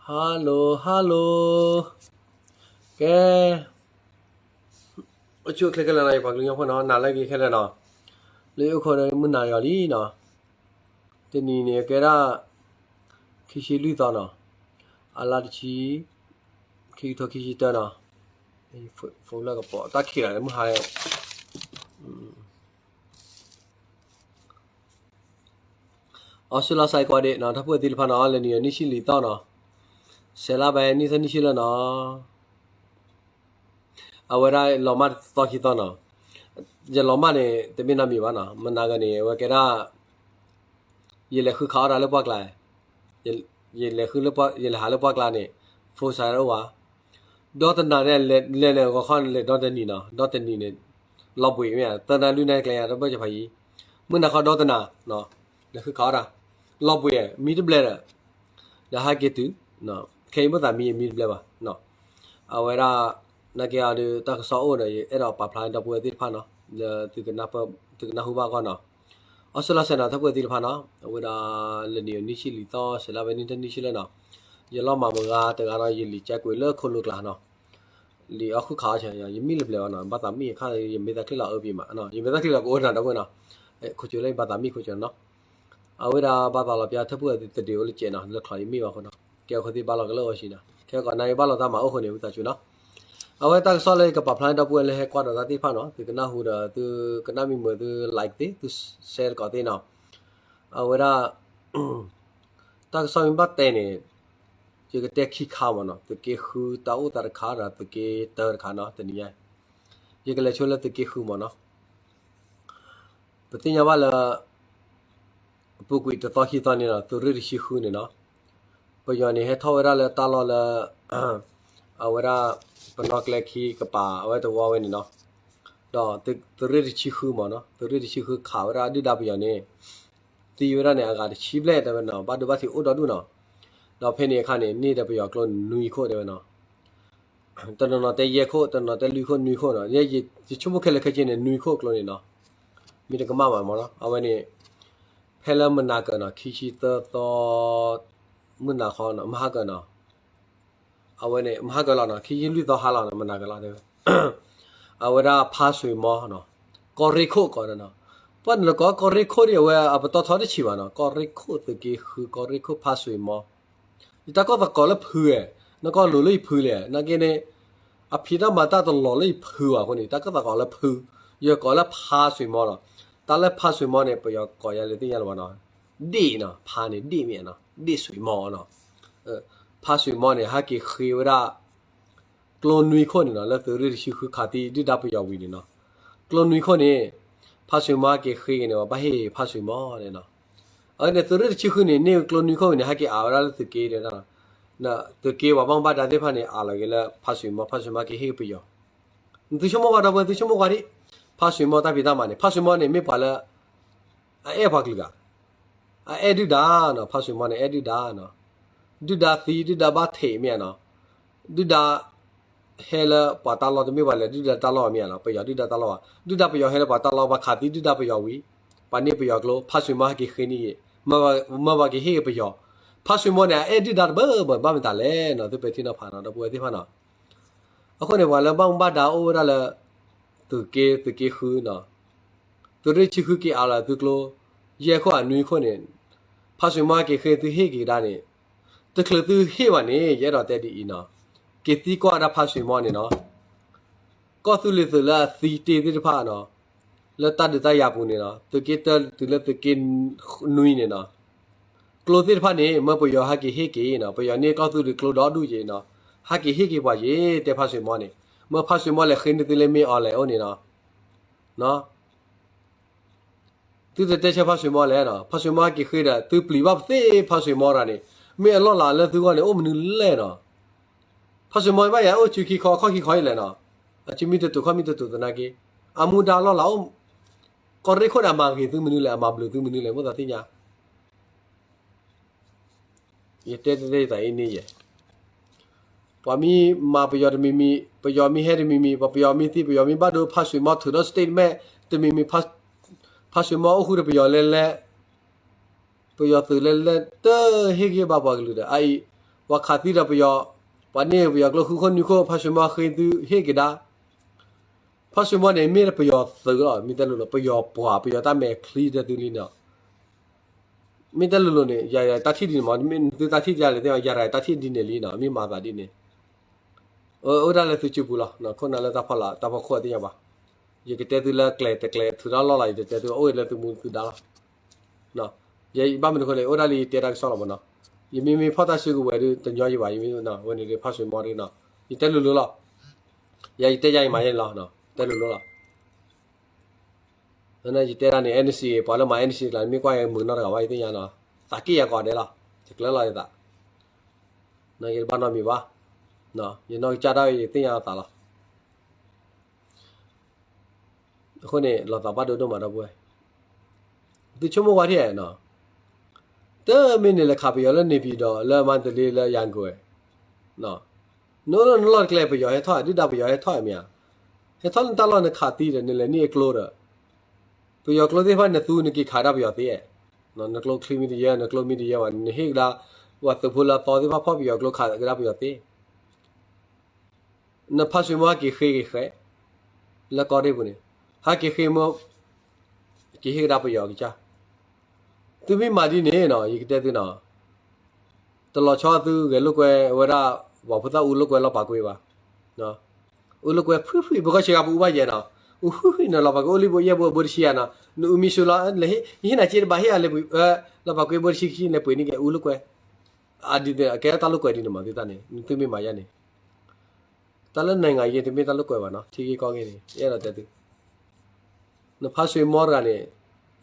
Hello hello, ကဲ အိၣ်ဆူၣ်အိၣ်ချ့ခဲလၢာ်နီၤ ယပှၤကလုာ်ကညီဖိနီၤ, နၤလၢအဂ့ၤခဲလၢာ်နီၤ, လၢအိၣ်ခိးဒီးမုၢ်နၤယီၤလံနီၤ, တနံၤန့ၣ်ကဲဒၣ် ခံဆံလွံၢ်သီနီၤ, အလါတဆံ, ခံကထိခံဆံတၢနီၤ, ဖိလၢကပိာ်တၢ်ခံးလီၤမုၢ်ဟါ အီစထြ့လီၤစဲးကွၢ်ဒံးနီၤ ထီၣ်ဖှိၣ်သ့ၣ်တဖၣ်နီၤ, လၢနံၤအနံၣ်ဆံလံာ်သီနီၤ, စဲးလါဘဲနံၣ်သီနံၣ်ဆံလၢနီၤ, အဝဲဒၣ်လီၤမၢ်တသီခံသီနီၤ, ယလီၤမၢ်န့ၣ် တမ့ၢ်နီတမံၤဘၣ်နီၤ, မနၤဂၤန့ၣ် အဝဲကဲဒၣ် ယလဲၤဃုခးအီၣ်တၢ်လၢပှၢ်ကျါ, ယလဲၤဃု, ယလဲၤဟးလၢပှၢ်ကျါန့ၣ် ဖိစးတအိၣ်ဘၣ်, ဒီတနၤန့ၣ် လဲၤန့ၣ် ဂီၤခီန့ၣ်လဲၤဒီတနံၤနီၤ, ဒီတနံၤန့ၣ် လီၤဘှံးမ့ၢ်ဧါ, သၢနၤလွံၢ်နၤကျဲယၤ တဘၢၣ်ကဖးယံၤ, မုၢ်နၤခီဒီတနၤ လဲၤဃုခးအီၣ်တၢ်, လီၤဘှံး မံတဘျဲၣ်ဒီး ဒီးဟဲက့ၤတုၤ, ခဲအံၤဘၣ်သးမံမံတဘျဲၣ်ဘၣ်, အဝဲဒၣ် နာ်က့အီၤဒီး တၢ်ကစီၣ်အိၣ်ဒီး ယအဲၣ်ဒိးပာ်ဖျါဒီပုၢ်ဝဲၢ်သ့ၣ်တဖၣ်နီၤ, လၢသုကနၢ်ဟူဘၣ်အဂီၢ်နီၤ, အီစထြ့လီၤစဲးနီၤ ထီၣ်ဖှိၣ်သ့ၣ်တဖၣ်နီၤ, အဝဲဒၣ်လၢနံၤအနံၣ်ဆံလံာ်သီ စဲးလါဘဲနံၣ်သီနံၣ်ဆံလၢနီၤ, ယလီၤမၢ်မုၢ်ဂၤတဂၤဒီး ယလံာ်ကဲကွံာ်လၢခိၣ်လိၤကျါနီၤ, လံာ်အီၣ်ဃုခးအီၣ်ဆဲး ယမံလၢပျဲၢ်ဘၣ်နီၤ, ဘၣ်သးမံအခါ ယမဲာ်သၣ်ချံလီၤအၢပံမး, ယမဲာ်သၣ်ချံလီၤကအိၣ်နၤဒီပုၢ်ဝဲၢ်နီၤ, ခိၣ်ကၠိလၢယဘၣ်သးမံခိၣ်ကၠိနီၤ, အဝဲဒၣ်ဘၣ်သးလီၤပျါထီၣ်ဖှိၣ်သဒံးအိၣ်လၢကဲးနီၤ, လၢချီးယမ့ၢ်ဘၣ်အဃိနီၤ, ကဲအဃိသ့ၣ်ဘၣ်လီၤကလၢအီၤဆံးနီၤ, ခဲကိးနၤအံၤဘၣ်လီၤတၢ်မၤအိၣ်ဃိန့ၣ် ဝံသးစူၤနီၤ, အဝဲတၢ်ကစီၣ်လၢယကပာ်ဖျါန့ၣ် ဒီပုၢ်ဝဲၢ်လၢဟဲကွၢ်ဒီးတၢ်သ့ၣ်တဖၣ်နီၤ, သုကနၢ်ဟူဒီး သုကနၣ်မံမုာ် သု like သ့ သု share တကိးသ့နီၤ, အဝဲဒၣ် တၢ်ကစီၣ်မ့ၢ်ဘၣ်တဲန့ၣ် ယကတဲခံခါမးနီၤ, သုးက့ဃုတၢ်အိၣ်သးတခါဒီး သုးက့တၢတခါနီၤ, တနံၤညါ ယကလဲၤဆိလၢသုးက့ဃုမးနီၤ, ပသ့ၣ်ညါဘၣ်လၢ အပူၤကွံာ်တသီခံသီန့ၣ်နီၤ, သုးရ့ၣ်တဆံဃုန့ၣ်နီၤ, ပယီၤန့ၣ် ဟဲထီၣ်ဝဲဒၣ်လၢတၢ်လီၢ်လၢ အဝဲဒၣ် ပနီၣ်ကျဲခံကပၤ အဝဲတဝီဝဲန့ၣ်နီၤ, ဒီးသုးရ့ၣ်တဆံဃုမးနီၤ, သုးရ့ၣ်တဆံဃုခးဝဲဒၣ်ဒုၣ်ဒါပယီၤန့ၣ် သံဝဲဒၣ်န့ၣ် အဂၤတဆံဘျဲၣ်တဲဝဲနီၤ, ဘၣ်ဒိဘၣ်ထံးအိၣ်ဒီဒူၣ်နီၤ, ဒီးဖဲန့ၣ်အခါန့ၣ် န့ၢ်ဒီးပယီၤကျိနွံခိၣ်တဲဝဲနီၤ, တနီၤနီၤတဲယဲၢ်ခိၣ်, တနီၤတဲလွံၢ်ခိၣ်နွံခိၣ်နီၤ, ယဆိကမိၣ်ခဲလၢာ်ခဲဆ့န့ၣ် နွံခိၣ်ကျိန့ၣ်နီၤ, မ့ၢ်တကမၣ်ဘၣ်မးနီၤ, အဝဲန့ၣ် ဖဲလၢမုၢ်နၤကၢၤနီၤ, ခံဆံသၢသီ မုၢ်နၤခီနီၤ, မဟါကၢၤနီၤ, အဝဲန့ၣ် မဟါကၢၤလီၤနီၤ, ခံဆံလွံၢ်သီဟါလီၤနီၤ, မုၢ်နၤကၢၤလီၤတဲဝဲ အဝဲဒၣ်ဖါစွံးမီနီၤ, ကီၢ်ရ့ၣ်ခိၣ်ကိးနီၤ, ပှၤနကီၢ်ကီၢ်ရ့ၣ်ခိၣ်ဒ်အဝဲအပတီၢ်ထီတဆံးဘၣ်နီၤ, ကီၢ်ရ့ၣ်ခိၣ် သုးက့ဃု ကီၢ်ရ့ၣ်ခိၣ် ဖါစွံးမီ, ယတၢ်ကီၢ်သကိးလၢဖုဧါ, နကီၢ်လိၤလၢယဖုလဲၣ်, နာ်က့န့ၣ် အဖံးတၢ်မၤတၢ်တလီၤလၢယဖုဘၣ်အဃိန့ၣ် တၢ်ကီၢ်သကိးလၢဖု, ယကိးလၢဖါစွံးမီနီၤ, တၢ်လၢဖါစွံးမီန့ၣ် ပယီၤကိးယၤလၢသ့ၣ်ညါလၢၤဘၣ်နီၤ, ဒ့ၣ်နီၤ, ဖါန့ၣ် ဒ့ၣ်မ့ၢ်နီၤ, ဒ့ၣ်စွံးမီနီၤ, ဖါစွံးမီန့ၣ် ဟဲက့ၤဃ့ဝဲဒၣ် ကျိနွံခိၣ်န့ၣ်နီၤ, လၢသုးရ့ၣ်တဆံဃုခးသံဒုၣ်ဒါပယီၤဝံၤန့ၣ်နီၤ, ကျိနွံခိၣ်န့ၣ် ဖါစွံးမီဟဲက့ၤဃ့က့ၤန့ၣ် ပှၤဘၣ်ဟ့ၣ်ဖါစွံးမီန့ၣ်နီၤ, အဝဲန့ၣ် သုးရ့ၣ်တဆံဃုန့ၣ် န့ၢ်ကျိနွံခိၣ်န့ၣ် ဟဲက့ၤအးဝဲဒၣ်လၢသုးက့ဒီး သုးက့ပှၤဘၣ်မူဘၣ်ဒါသ့ၣ်တဖၣ်န့ၣ် အးလီၤက့ၤလၢဖါစွံးမီ, ဖါစွံးမီက့ၤဟ့ၣ်ပယီၤ, သုဆိကမိၣ်ကွၢ်ဒီပုၢ်ဝဲၢ် သုဆိကမိၣ်ကွၢ်ဒံး, ဖါစွံးမီတၢ်ဖံးတၢ်မၤန့ၣ် ဖါစွံးမီန့ၣ် မ့ၢ်ပှၤလၢ အအဲၣ်ပှၤကလုာ်ဂၤ, အအဲၣ်ဒုၣ်ဒါနီၤ, ဖါစွံးမီန့ၣ် အဲၣ်ဒုၣ်ဒါနီၤ, ဒုၣ်ဒါသံ ဒုၣ်ဒါဘၣ်ထံးမ့ၢ်ဧါနီၤ, ဒုၣ်ဒါ ဟဲလၢပှၤတၢ်လီၢ်တမ့ၢ်ဘၣ်လၢ ဒုၣ်ဒါတၢ်လီၢ်ဘၣ်မ့ၢ်ဧါနီၤ, ပယီၤဒုၣ်ဒါတၢ်လီၢ်ဘၣ်, ဒုၣ်ဒါပယီၤဟဲလၢပှၤတၢ်လီၢ် ပှၤခးသံဒုၣ်ဒါပယီၤဝံၤ, ပှၤန့ၢ်ပယီၤကျိ, ဖါစွံးမီဟဲက့ၤဃ့န့ၢ်ဂ့ၤ, မၢပှၤကဟ့ၣ်က့ၤပယီၤ, ဖါစွံးမီန့ၣ် အအဲၣ်ဒုၣ်ဒါတဘၢဘၢဘၣ်မတၤလဲၣ်နီၤ, သုပဲာ်ထံနီၤဖးနီၤ ဒီပုၢ်ဝဲၢ်သ့ၣ်တဖၣ်နီၤ အဃိန့ၣ် ပှၤလၢဘၣ်မူဘၣ်ဒါအိၣ်ဝဲဒၣ်လၢ သုးက့, သုးက့ဃုနီၤ, သုးရ့ၣ်ဆံဃုက့ၤအးလီၤသုကျိ, ယဲၢ်ခိၣ်အနွံခိၣ်န့ၣ်, ဖါစွံးမီက့ၤဃ့သုဟ့ၣ်က့ၤကဒါန့ၣ်, တချုးသုဟ့ၣ်ဘၣ်န့ၣ် ယအဲၣ်ဒိးတဲဒ်အံၤနီၤ, က့ၤသံကွၢ်ဒၣ်ဖါစွံးမီန့ၣ်နီၤ ကီၢ်သူလ့ၤသုးလၢအသံတ့ၢ်သ့ၣ်တဖၣ်နီၤ, လၢတၢ်ဒုးတၢ်ယၤပူၤန့ၣ်နီၤ, သုးက့တၢတုၤလၢသုးက့နွံန့ၣ်နီၤ, ကျိသ့ၣ်တဖၣ်န့ၣ် မၢပယီၤဟဲက့ၤဟ့ၣ်က့ၤနီၤ, ပယီၤန့ၢ်ကီၢ်သူလ့ၤကျိဒီဒူၣ်က့ၤနီၤ, ဟဲက့ၤဟ့ၣ်က့ၤပှၤက့ၤ တဲဖါစွံးမီန့ၣ်, မၢဖါစွံးမီလဲၤဃ့န့ၢ်သုလၢမ့ၢ်အီၤလဲၣ်အိၣ်န့ၣ်နီၤ သုတတဲဆၢဖါစွံးမီလဲၣ်နီၤ, ဖါစွံးမီဟဲက့ၤဃ့ဒီး သုပျံၤဘၣ်ပသ့ၣ်ဖါစွံးမီတဂၤန့ၣ်, မ့ၢ်အလီၢ်လၤလၢသုဂီၢ်န့ၣ် အိၣ်မနုၤလဲၣ်နီၤ, ဖါစွံးမီဘၣ်ယၤအိၣ်စုခံခီခီၣ်ခံခီအံၤလဲၣ်နီၤ, အစုမံတတူာ်ခီၣ်မံတတူာ်သနာ်က့, အမူဒါလီၢ်လၤအိၣ်, ကီၢ်ရ့ၣ်ခိၣ်န့ၣ် အမၤဂ့ၤသုမနုၤလဲၣ်, အမၤဘျုးသုမနုၤလဲၣ်, မိၣ်သးသ့ၣ်ညါ ယတဲတသ့သးအံၤန့ၣ်ယဲ, ပှၤမ့ၢ်မၤပယီၤတမံၤမံၤ, ပယီၤမ့ၢ်ဟဲတမံၤမံၤ, ပှၤပယီၤမ့ၢ်သံ ပယီၤမ့ၢ်ဘၣ်ဒိ ဖါစွံးမီထုးထီၣ် statement တမံၤမံၤ, ဖါစွံးမီအိၣ်ဃုာ်ဒီးပယီၤလဲၤလဲၤ, ပယီၤသုးလဲၤလဲၤ တဟ့ၣ်ဂံၢ်ဘါပှၤကလုာ်ဒီး အအံၤ, ပှၤခးသံဒီးပယီၤ, ပှၤန့ၢ်ပယီၤကျိဃုခိၣ်နွံခိၣ် ဖါဆွံမီဃ့သုဟ့ၣ်က့ၤဒါ, ဖါဆွံမီန့ၣ် မ့ၢ်ပယီၤသုးလီၤ, မ့ၢ်တဲလိၤလိၤ ပယီၤပှၤ ပယီၤတၢ်မဲာ်ချံတသုလံနီၤ. မ့ၢ်တဲလိၤလိၤန့ၣ် ယၤတၢ်ထံၣ်ဒ်န့ၣ်မး, သုတၢ်ထံၣ်တယၤလဲၣ်သ့ၣ် ယၤတၢ်ထံၣ်ဒ်န့ၣ်လံနီၤ, မ့ၢ်မၤသးဒ်န့ၣ် အိၣ်ဒၣ်လၢသုစုပူၤလီၤ, ခိၣ်နၢ်လၢတၢ်ဖီလာ်တၢ်ဖီခိၣ်သ့ၣ်ညါဘၣ်. ယကတဲသုလၢကျဲၤတကျဲၤထုးထီၣ်လီၢ်လီၤ, ယတတဲသုအိၣ်လၢသုမူသုဒါလီၤ. ယဘၣ်မနုၤအဃိလဲၣ်, အိၣ်ဒၣ်လၢယတဲတၢ်ကစီၣ်လီၤမးနီၤ. ယမ့မ့ၢ်ဖီၣ်တၢ်စုကဝဲၤဒုး တညီယံၤဘၣ်, ယမ့ၢ်ဝဲန့ၣ်ဒုး ဖါဆွံမီဒုးနီၤ, ယတဲလိၤလိၤလီၤ. ယၤယတဲယၤယမၤယဲန့ၣ်လီၤ, တဲလိၤလိၤလီၤ. ယတဲဒၣ်န့ၣ် NCA ပှၤလၢမၤ NCA ကျါ မ့ၢ်ကွၢ်ယမုာ်နီတဂၤဘၣ် ယသ့ၣ်ညါနီၤ, သးက့ၣ်ယၤကိးဂၤဒဲးလီၤ, ယကျၢၤလီၤယသး, ယတဘၣ်နီတမံၤဘၣ်, ယနီၢ်ကစၢ်ဒၣ်ဝဲယသ့ၣ်ညါလီၤသးလီၤ. အဃိန့ၣ် လီၤသးဘၣ်ဒိဒိၣ်မးဒီပုၢ်ဝဲၢ်, သုဆိကမိၣ်ဝဲထံၣ်နီၤ, တမ့ၢ်န့ၣ်လဲၤခးပယီၤလၢန့ၣ်ပံၤဒီး လၢမါတလ့ လၢယၤကဝဲၤ, နအိၣ်လၢနလီၢ်တကျဲ ပယီၤဟဲထီၣ် ဒုၣ်ဒါပယီၤဟဲထီၣ်မ့ၢ်ဧါ, ဟဲထီၣ်လၢနတၢ်လီၢ်နခးသံဒီး နလဲၤန့ၢ်အကျိဒီး ပယီၤကျိသ့ၣ်တဖၣ် နသူနက့ၤခးဒၣ်ပယီၤသ့, နကျိချံမ့ၢ်တယၢ နကျိမ့ၢ်တယၢဘၣ် နဟ့ၣ်ကဒါ ပှၤသုးဖိလၢအသီသ့ၣ်တဖၣ်ဖီၣ်ပယီၤကျိခးကဒါပယီၤသ့, နဖါဆွံမီဟဲက့ၤဃ့က့ၤဃဲး လၢကီၢ်ရ့ၣ်ပူၤန့ၣ်, ဟဲက့ၤဃ့မီ က့ၤဟ့ၣ်ကဒါပယီၤကစၢ်, သုမ့ၢ်မၤဒ်န့ၣ်နီၤ ယကတဲသုနီၤ တလီၤဆီသုဂဲၤလိာ်ကွဲဝဲဒၣ် ပှၤဖိသၣ်အူလိာ်ကွဲလီၤပာ်ကွံာ်ဘၣ်, အူလိာ်ကွဲဖုၣ်ဖုၣ် ပကီၢ်ဆ့ကၤပအူဘၣ်ယဲနီၤ, အူဖုၣ်ဖုၣ်န့ၣ် လီၤပာ်ကွံာ်အိၣ်လံဘိယဲၢ်ဘိဘိတဆံယၤနီၤ, နအူမံဆူလီၤ ယဟ့ၣ်နၤစ့တဘၣ်ဟ့ၣ်အလဲၤပှ့ၤ, လီၤပာ်ကွံာ်ဘိတဆံခံလဲၤပှ့ၤန့ၢ်က့ၤအူလိာ်ကွဲ, အဒ်န့ၣ် အကဲတၢ်လိာ်ကွဲဒ်န့ၣ်မး သုတၢ်န့ၣ် သုမ့ၢ်မၤယဲန့ၣ် တၢ်လၢ နိုင်ငံရေး တမ့ၢ်တၢ်လိာ်ကွဲဘၣ်နီၤ, ထံဂ့ၢ်ကီၢ်ဂ့ၢ်န့ၣ် ယအဲၣ်ဒိးတဲသု, နဖါဆွံမီတဂၤန့ၣ်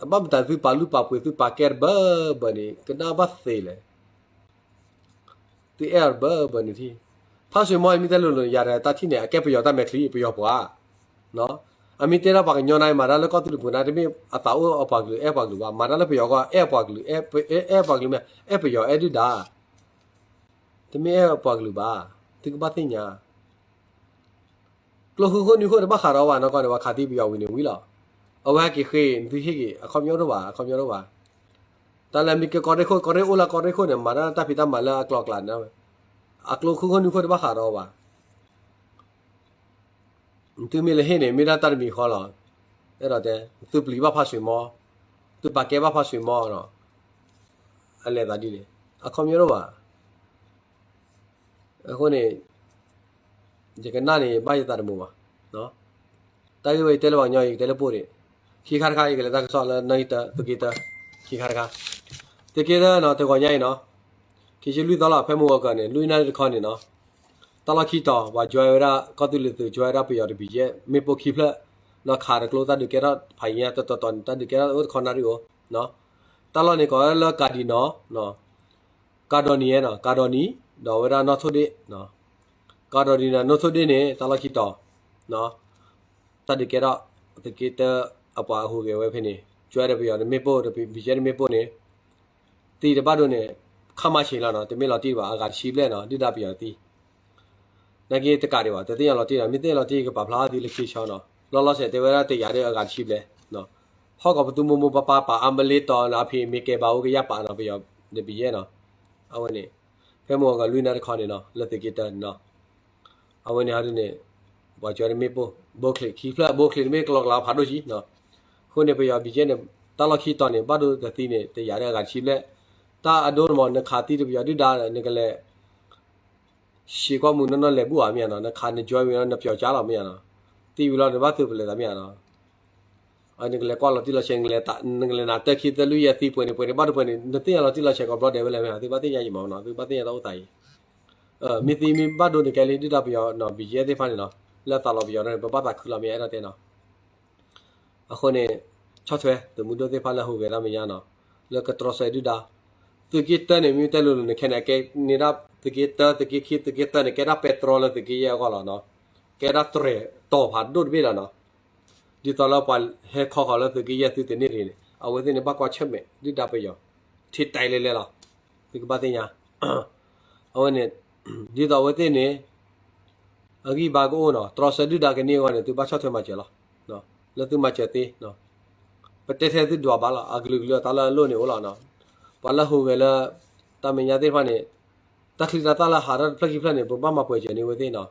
အဘၣ်မတၤသုပာ်လုၢ်ပာ်ပှ့ၤသုပာ်ကဲတဘၢဘၢန့ၣ် ကနၣ်ဘၣ်သ့လဲၣ်, သုအဲၣ်အီၤတဘၢဘၢန့ၣ်ထံၣ်, ဖါဆွံမီမ့ၢ်တဲလိၤလိၤ ယၤတၢ်ထံၣ်န့ၣ် အကဲပယီၤတၢ်မဲာ်ချံ ပယီၤပှၤ အမ့ၢ်တဲဒၣ်ပှၤကညီန့ၣ် မၤတၢ်လၢကီၢ်သူလ့ၤပူၤန့ၣ် တမ့ၢ်အသးအိၣ်အပှၤကလုာ် အဲၣ်ပှၤကလုာ်ဘၣ်, မၤတၢ်လၢပယီၤကီၢ် အဲၣ်ပှၤကလုာ်, အဲၣ်ပှၤကလုာ်မ့ၢ် အဲၣ်ပယီၤအဲၣ်ဒုၣ်ဒါ, တမ့ၢ်အဲၣ်ပှၤကလုာ်ဘၣ်, သုကဘၣ်သ့ၣ်ညါ ကျိဃုခိၣ်နွံခိၣ်တဘၣ်ဃးဒီးဘၣ်နီၢ်ကီၢ်န့ၣ် ပှၤခးသံပယီၤဝံၤန့ၣ်ဝံၤလီၤ, အဝဲဟဲက့ၤဃ့ နသုဟ့ၣ်က့ၤ အခီပညီတအိၣ်ဘၣ်, အခီပညီတအိၣ်ဘၣ်, တၢ်လၢမ့ၢ်ကဲကီၢ်ရ့ၣ်ခိၣ် ကီၢ်ရ့ၣ်အိၣ်လၢကီၢ်ရ့ၣ်ခိၣ်န့ၣ် မၤတၢ်တၢ်ဖံးတၢ်မၤလၢအကျိၤအကျဲန့ၣ်, အကျိဃုခိၣ်နွံခိၣ်တဘၣ်ဃးဒီးဘၣ် သုမ့ၢ်လဲၤဟ့ၣ်န့ၣ် မ့ၢ်ဒၣ်တၢ်တမံၤဃီလီၤ, အဲၣ်ဒိးတဲ, သုပျံၤဘၣ်ဖါဆွံမီ, သုပာ်ကဲဘၣ်ဖါဆွံမီ, အလဲၤသးဒ်န့ၣ် အခီပညီတအိၣ်ဘၣ်, အဃိန့ၣ် ယကနၣ်န့ၣ် ဘၣ်ယသးတမုာ်ဘၣ်, တၢ်ဂ့ၢ်ဝဲယတဲလၢပှၤကညီ ယကတဲလၢပှိၢ်ဒံး, ခံခါတခါ ယကလဲၤတၢ်ကစီၣ်လၢနီၣ်ဂံၢ်တၢ သုးက့တၢ, ခံခါတခါ, သုးက့တၢနီၤ တဂီၤညါအံၤနီၤ, ခံဆံလွံၢ်သီလီၤ ဖဲမုၢ်ဂီၤကၢၤန့ၣ် လွံၢ်နၣ်ရံၣ်တခီန့ၣ်နီၤ, တၢ်လီၢ်ခံတီၤ ပှၤ join ဝဲဒၣ် ကီၢ်သူလ့ၤသုး join ဝဲဒၣ်ပယီၤတဘံးယဲၢ် မ့ၣ်ပိၢ်ခံဖျၢၣ်, နီၤခးတကျိတၢ်ဒုးကဲထီၣ်ဖးယံၤညါ တတီၤတီၤန့ၣ် တၢ်ဒုးကဲထီၣ်အိၣ်တခီနၣ်ရံၣ်အိၣ်, တၢ်လီၢ်န့ၣ်ကိးဝဲလၢကၤဒံၣ်နီၤ ကၤဒိၣ်နံၤနီၤ ကၤဒိၣ်နံၤ ဒီးဝဲဒၣ်နီၣ်ထိၣ်ဒ့ၣ်, ကၤဒိၣ်နံၤနီၤ နီၣ်ထိၣ်ဒ့ၣ်န့ၣ် တၢ်လီၢ်ခံတီၤ, တၢ်ဒုးကဲထီၣ် သုးက့တၢ အပှၤဟူးဂဲၤဝဲဖဲန့ၣ် join ဒီးပယီၤတမ့ၣ်ပိၢ် ဒီးဘံးယဲၢ်တမ့ၣ်ပိၢ်န့ၣ်, သံတဘၣ်ဒိန့ၣ် ခါမါဆံးလီၤနီၤ တမ့ၢ်လီၤတံၢ်ဘၣ် အဂၤတဆံဘျဲၣ်နီၤ ဒုၣ်ဒါပယီၤသံ နာ်က့တကးဒံးဘၣ် တသ့ၣ်ညါလီၤတံၢ်ဒီး မ့ၢ်သ့ၣ်ညါလီၤတံၢ် ကပာ်ဖျါအီၤသုလၢခံဆီနီၤ လီၤလီၤဆဲးတဲဝဲဒၣ်တယာ်ဒီးအဂၤတဆံဘျဲၣ်, ဟီၣ်ကီၤပသူမိၢ်မိၢ်ပၢ်ပၢ် ပှၤအါမလ့တီၤနီၤ အဖံးမ့ၢ်ကဲဘၣ်အိၣ်ကယၢ်ပာ်နီၤ ပယီၤဒီးဘံးယဲၢ်နီၤ, အဝဲန့ၣ် ဖဲမုၢ်ဂီၤကၢၤလွံၢ်နၣ်ရံၣ်တခီန့ၣ်နီၤ လၢသုးက့တၢန့ၣ်နီၤ, အဝဲန့ၣ်ဟီဒ်န့ၣ် ပှၤကၠီၤတမ့ၣ်ပိၢ် ဘိချံးခံဖျၢၣ် ဘိချံးတမ့ၢ်ကလီကလီဖးဒိၣ်ကံနီၤ, အဃိန့ၣ် ပယီၤဘံးယဲၢ်န့ၣ် တၢ်လီၢ်ခံတီၤန့ၣ် ဘၣ်ဒိကသံန့ၣ် တယာ်ဒီးအဂၤတဆံဘျဲၣ်, တၢ်အဒိန့ၣ်မး နခးသံဒီးပယီၤဒုၣ်ဒါဒီး နကလဲၤ ဆံးကွၢ်မုၢ်နီၢ်နီၢ်လဲၤဘူၣ်ဧါမ့ၢ်ဧါနီၤ, နခးန join ဝံၤလီၤ နပျီၢ်ကၠါလီၤမ့ၢ်ဧါနီၤ, သံဝံၤလီၤ နဘၣ်သုးပလဲၤသးမ့ၢ်ဧါနီၤ, နကလဲၤကွၢ်လီၤတံၢ်လီၤဆဲး နကလဲၤနၤတၢ်ခံသၢလွံၢ်ယဲၢ်သံပှဲၤန့ၣ်ပှဲၤန့ၣ် ဘၣ်ဒိပှဲၤန့ၣ် နသ့ၣ်ညါလီၤတံၢ်လီၤဆဲးကိးဘျီဒဲးဝဲလဲၣ်မ့ၢ်ဧါ, သုဘၣ်သ့ၣ်ညါယံာ်မးနီၤ, သုဘၣ်သ့ၣ်ညါတၢ်အိၣ်သးအံၤ, မ့ၢ်သံမ့ၢ်ဘၣ်ဒိန့ၣ်ကဲလံ ဒုၣ်ဒါပယီၤနီၤ ဘံးယဲၢ်သ့ၣ်တဖၣ်န့ၣ်နီၤ, လၢသးလီၤပယီၤန့ၣ် ပဘၣ်သးခုလီၤမ့ၢ်ဧါ အဲၣ်ဒိးတဲနီၤ အဃိန့ၣ် ဆီၣ်ထွဲသုးမုၢ်ဒိၣ်သ့ၣ်တဖၣ်လၢဟူးဂဲၤတၢ်မဲာ်ညါနီၤ, လၢကတြီဆၢဒုၣ်ဒါ, သုးက့တၢန့ၣ် မ့ၢ်တဲလိၤလိၤန့ၣ် ခဲန့ၣ်ကဲန့ၢ်ဒၣ်သုးက့တၢ သုးက့ခံ သုးက့သၢန့ၣ် ကဲဒၣ်ပဲတြီလၢသုးက့ယဲၢ်အဂီၢ်လီၤနီၤ, ကဲဒၣ်တြဲၤတီၤဖးဒိၣ်တဘ့ၣ်လီၤနီၤ, ဒ်သိးလၢပှၤဟဲခီဃီၤလၢသုးက့ယဲၢ်သုတန့ၢ်တဂ့ၤန့ၣ် အဝဲသ့ၣ်န့ၣ်ဘၣ်ကွၢ်ဆၢၣ်မဲာ်ဒုၣ်ဒါပယီၤ ထံတၢ်လဲၣ်လဲၣ်လီၤ, သုကဘၣ်သ့ၣ်ညါ, အဝဲန့ၣ် ဒ်သိးအဝဲသ့ၣ်န့ၣ် အဂံၢ်ဘါကအိၣ်နီၤ, တြီဆၢဒုၣ်ဒါကန့ၢ်အဂီၢ်န့ၣ် သုဘၣ်ဆီၣ်ထွဲမၤစၢၤလီၤ, လၢသုမၤစၢၤသ့, ပတဲထဲသုဒွးဘၣ်လီၤ, အကလုာ်ကလုာ်အတၢ်လၢအလိၣ်န့ၣ်အိၣ်လီၤ, ပှၤလၢဟူးဂဲၤလၢ တၢ်မဲာ်ညါသ့ၣ်တဖၣ်န့ၣ် တၢ်ချံတၢ်သၣ်လၢဟးထီၣ်တဖျၢၣ်ခံဖျၢၣ်န့ၣ် ပဘၣ်မၤပှဲၤစၢၤန့ၢ်ဝဲသ့ၣ်နီၤ.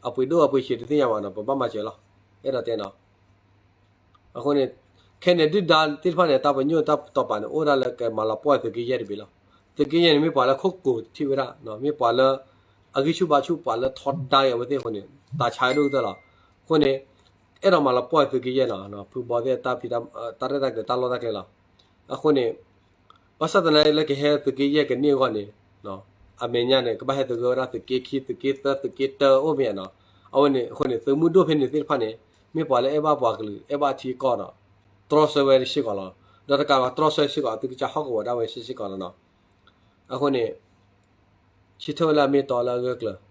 အပှ့ၤဒိၣ်အပှ့ၤဆံးတသ့ၣ်ညါဘၣ်နီၤ, ပဘၣ်မၤစၢၤလီၤ. အဲၣ်ဒိးတဲနီၤ. အဃိန့ၣ် ခဲန့ၣ်ဒုၣ်ဒါသ့ၣ်တဖၣ်န့ၣ် တၢ်ပညိၣ်တၢ်တီၢ်ပာ်န့ၣ် အိၣ်ဒၣ်လၢကမၤလီၤပှီၢ်သုးက့ယဲၢ်တဘ့ၣ်လီၤ. သုးက့ယဲၢ်န့ၣ် မ့ၢ်ပှၤလၢခိၣ်ကိၤထံၣ်ဝဲဒၣ်, မ့ၢ်ပှၤလၢ အဂံၢ်ဆူၣ်ဘါဆူၣ် ပှၤလၢထီဒါအဝဲသ့ၣ်အဃိန့ၣ် တၢ်ဆါဒိၣ်ကတၢၢ်လီၤ. အဃိန့ၣ် အဲၣ်ဒိးမၤလီၤပှီၢ်သုးက့ယဲၢ်နီၤ, ဖုဘီသ့ၣ်တၢ်ဖံးတၢ်, တၢ်ရဲၣ်တၢ်ကျဲၤတၢ်လီၢ်တၢ်ကျဲလီၤ. အဃိန့ၣ် ဘၣ်ဆၣ်သနာ်က့လၢကဟဲသုးက့ယဲၢ်ကန့ၢ်အဂီၢ်န့ၣ် အမဲာ်ညါန့ၣ် ကဘၣ်ဟဲသဂၢၢ်ဝဲဒၣ်သုးက့ခံ သုးက့သၢ သုးက့တၢအိၣ်မ့ၢ်ဧါနီၤ. အဝဲန့ၣ်အဃိန့ၣ် သုးမုၢ်ဒိၣ်ဖဲန့ၣ်သ့ၣ်တဖၣ်န့ၣ် မ့ၢ်ပှၤလၢအဲၣ်ဘၣ်ပှၤကလုာ် အဲၣ်ဘၣ်ထံကီၢ်ဒီး တြီဆၢဝဲစ့ၢ်ကီးလီၤ. ဒီးတကးဘၣ်တြီဆၢစ့ၢ်ကီး သုကစၢ်ဟီၣ်ကဝီၤဒၣ်ဝဲစ့ၢ်ကီးလီၤနီၤ. အဃိန့ၣ် ဆၢထၢၣ်ဝဲလၢအမ့ၢ်တီလၢအဂၢၢ်ကျၢၤ